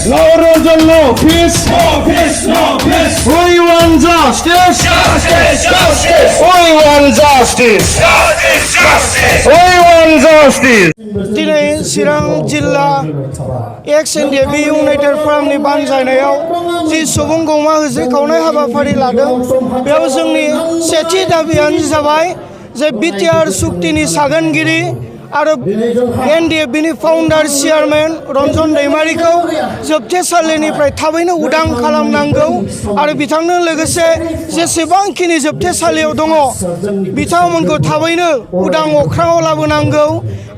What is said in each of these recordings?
No Ranjan, no peace. No peace, no peace. We want justice. Justice, justice. We want justice. Justice, justice. We want justice. दिनै चिरां जिल्ला एक्स NDFB United फरामनि बानजायनायाव जि सुबुं गौमा होज्रिखावनाय हाबाफारि लादों बेयाव जोंनि सेथि दाबियानो जाबाय जे बिटिआर सुक्तिनि सागानगिरि आरो एनडिएफबिनि फाउन्डार चेयारमेन रन्जन दैमारिखौ जोबथेसालिनिफ्राय थाबैनो उदां खालामनांगौ आरो बिथांनो लोगोसे जेसेबांखिनि जोबथेसालियाव दङ बिथांमोनखौ थाबैनो उदां अख्राङाव लाबोनांगौ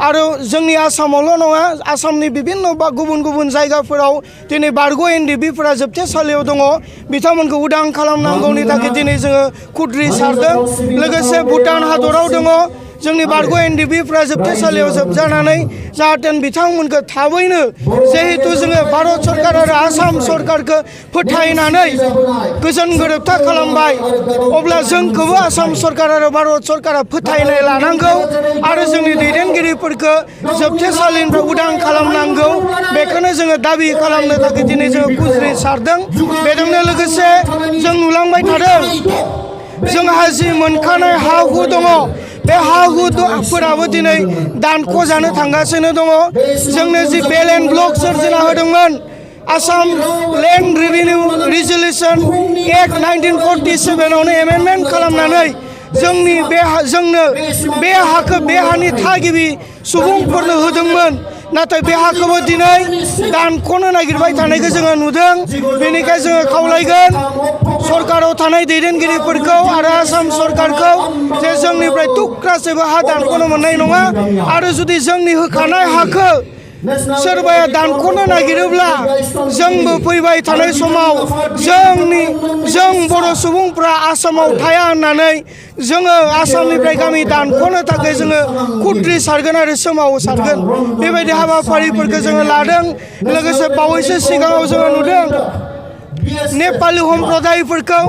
आरो जोंनि आसामावल' नङा आसामनि बिभिन्न बा गुबुन गुबुन जायगाफोराव दिनै बारग' एनडिएफबिफोरा जोबथेसालियाव दङ बिथांमोनखौ उदां खालामनांगौनि थाखाय दिनै जोङो खुद्रि सारदों लोगोसे भुटान हादराव दङ जोंनि बारग' एनडिएफबिफोरा जोबथेसालियाव जोबजानानै जाहाथे बिथांमोनखौ थाबैनो जिहेतु जोङो भारत सरकार आरो आसाम सरकारखौ फोथायनानै गोजोन गोरोबथा खालामबाय अब्ला जोंखौबो आसाम सरकार आरो भारत सरकारा फोथायनाय लानांगौ आरो जोंनि दैदेनगिरिफोरखौ जोबथेसालिनिफ्राय उदां खालामनांगौ बेखौनो जोङो दाबि खालामनो थाखाय दिनै जोङो खुद्रि सारदों बेजोंनो लोगोसे जों नुलांबाय थादों जोंहा जि मोनखानाय हा हु दङ बे हा हुफोराबो दिनै दानख' जानो थांगासिनो दङ जोंनो जि बेल एन्ड ब्लक सोरजिना होदोंमोन Assam land revenue resolution act 1947आवनो एमेन्डमेन्ट खालामनानै जोंनो बे हाखौ बे हानि थागिबि सुबुंफोरनो होदोंमोन नाथाय बे हाखौबो दिनै दानख'नो नागिरबाय थानायखौ जोङो नुदों बेनिखायनो जोङो खावलायगोन सरकाराव थानाय दैदेनगिरिफोरखौ आरो आसाम सरकारखौ जे जोंनिफ्राय थुख्रासेबो हा दानख'नो मोननाय नङा आरो जुदि जोंनि होखानाय हाखौ सोरबाया दानख'नो नागिरोब्ला जोंबो फैबाय थानाय समाव जों बर' सुबुंफ्रा आसामाव थाया होननानै जोङो आसामनिफ्राय गामि दानख'नो थाखाय जोङो खुद्रि सारगोन आरो सोमावसारगोन बेबायदि हाबाफारिफोरखौ जोङो लादों लोगोसे बावैसो सिगाङाव जोङो नुदों नेपालि सम्प्रदायफोरखौ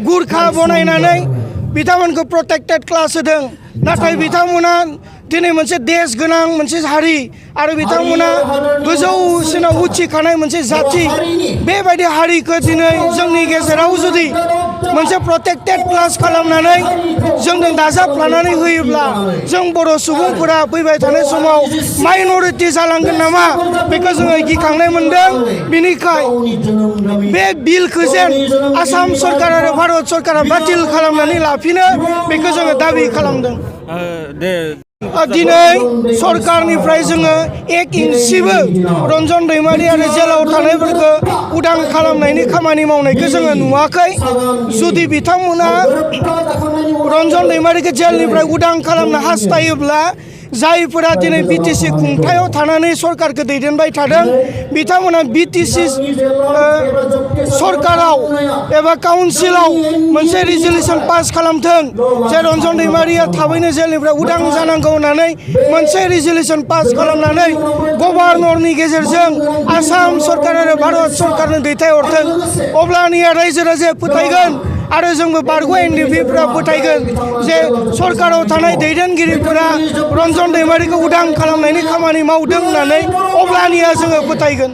गुरखा बनायनानै बिथांमोनखौ प्रटेक्टेड क्लास होदों नाथाय बिथांमोना दिनै मोनसे देश गोनां मोनसे हारि आरो बिथांमोना गोजौसिनाव उथिखानाय मोनसे जाथि बेबायदि हारिखौ दिनै जोंनि गेजेराव जुदि मोनसे प्रटेक्टेड क्लास खालामनानै जोंजों दाजाबलानानै होयोब्ला जों बर' सुबुंफोरा फैबाय थानाय समाव माइन'रिटि जालांगोन नामा बेखौ जोङो गिखांनाय मोनदों बिनिखाय बे बिलखौ जेन आसाम सरकार आरो भारत सरकारा बातिल खालामनानै लाफिनो बेखौ जोङो दाबि खालामदों दिनै सरकारनिफ्राय जोङो 1 इन्सिबो रन्जन दैमारि आरो जेलाव थानायफोरखौ उदां खालामनायनि खामानि मावनायखौ जोङो नुवाखै जुदि बिथांमोना रन्जन दैमारिखौ जेलनिफ्राय उदां खालामनो हास्थायोब्ला जायफोरा दिनै बिटिसि खुंथायाव थानानै सरकारखौ दैदेनबाय थादों बिथांमोना बिटिसि सरकाराव एबा काउन्सिलाव मोनसे रिजलिउसन पास खालामथों जे रन्जन दैमारिया थाबैनो जेलनिफ्राय उदां जानांगौ होननानै मोनसे रिजलिउसन पास खालामनानै गभर्नरनि गेजेरजों आसाम सरकार आरो भारत सरकारनो दैथायहरथों अब्लानिया रायजो राजाया फोथायगोन आरो जोंबो बारग' एनडिएफबिफोरा फोथायगोन जे सरकाराव थानाय दैदेनगिरिफोरा रन्जन दैमारिखौ उदां खालामनायनि खामानि मावदों होननानै अब्लानिया जोङो फोथायगोन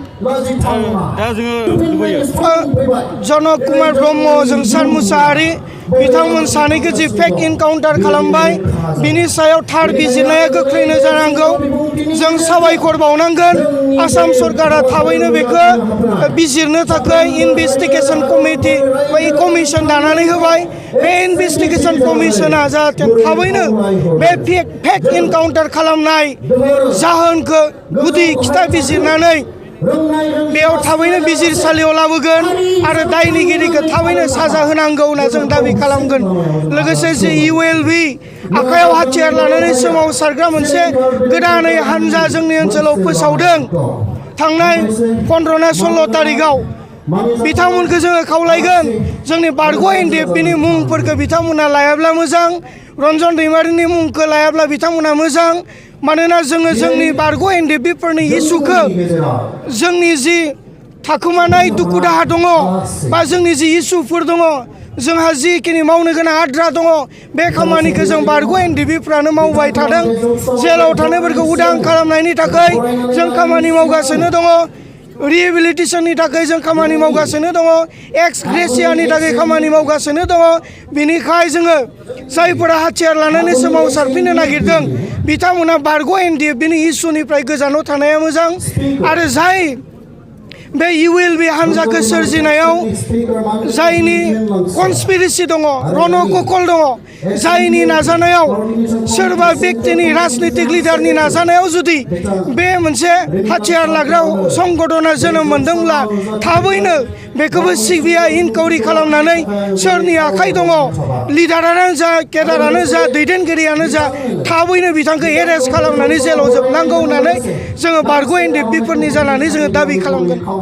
जनक कुमार ब्रह्म जोंसार मुसाहारि बिथांमोन सानैखौ जि फेक इनकाउन्टार खालामबाय बिनि सायाव थार बिजिरनाया गोख्रैनो जानांगौ जों साबायखर बावनांगोन आसाम सरकारा थाबैनो बेखौ बिजिरनो थाखाय इनभेस्टिगेसन कमिटि बा कमिसन दानानै होबाय बे इनभेस्टिगेसन कमिसना जाहाथे थाबैनो बे फेक इनकाउन्टार खालामनाय जाहोनखौ गुदि खिथा बिजिरनानै बेयाव थाबैनो बिजिरसालियाव लाबोगोन आरो दायनिगिरिखौ थाबैनो साजा होनांगौ होनना जों दाबि खालामगोन लोगोसे जे इउएलबि आखायाव हाथियार लानानै सोमावसारग्रा मोनसे गोदानै हानजा जोंनि ओनसोलाव फोसावदों थांनाय 15 ना 16 तारिखआव बिथांमोनखौ जोङो खावलायगोन जोंनि बारग' एनडिएफबिनि मुंफोरखौ बिथांमोना लायाब्ला मोजां रन्जन दैमारिनि मुंखौ लायाब्ला बिथांमोना मोजां मानोना जोङो जोंनि बारग' एनडिएफबिफोरनि इसुखौ जोंनि जि थाखोमानाय दुखु दाहा दङ बा जोंनि जि इसुफोर दङ जोंहा जिखिनि मावनो गोनां आद्रा दङ बे खामानिखौ जों बारग' एनडिबिफ्रानो मावबाय थादों जेलाव थानायफोरखौ उदां खालामनायनि थाखाय जों खामानि मावगासिनो दङ रिहेबिलिटेसननि थाखाय जों खामानि मावगासिनो दङ एक्स ग्रेसियानि थाखाय खामानि मावगासिनो दङ बिनिखाय जोङो जायफोरा हाथियार लानानै सोमावसारफिननो नागिरदों बिथांमोना बारग' एनडिएफबिनि इसुनिफ्राय गोजानाव थानाया मोजां आरो जाय बे इउएलबि हान्जाखौ सोरजिनायाव जायनि कनस्पिरेसि दङ रणकौशल दङ जायनि नाजानायाव सोरबा व्यक्तिनि राजनीतिक लिडारनि नाजानायाव जुदि बे मोनसे हाथियार लाग्रा संगठना जोनोम मोनदोंब्ला थाबैनो बेखौबो सिबिआइ इनकुवारि खालामनानै सोरनि आखाइ दङ लिडारानो जा केडारानो जा दैदेनगिरियानो जा थाबैनो बिथांखौ एरेस्ट खालामनानै जेलाव जोबनांगौ होननानै जोङो बारग' एनडिएफबिफोरनि जानानै जोङो दाबि खालामगोन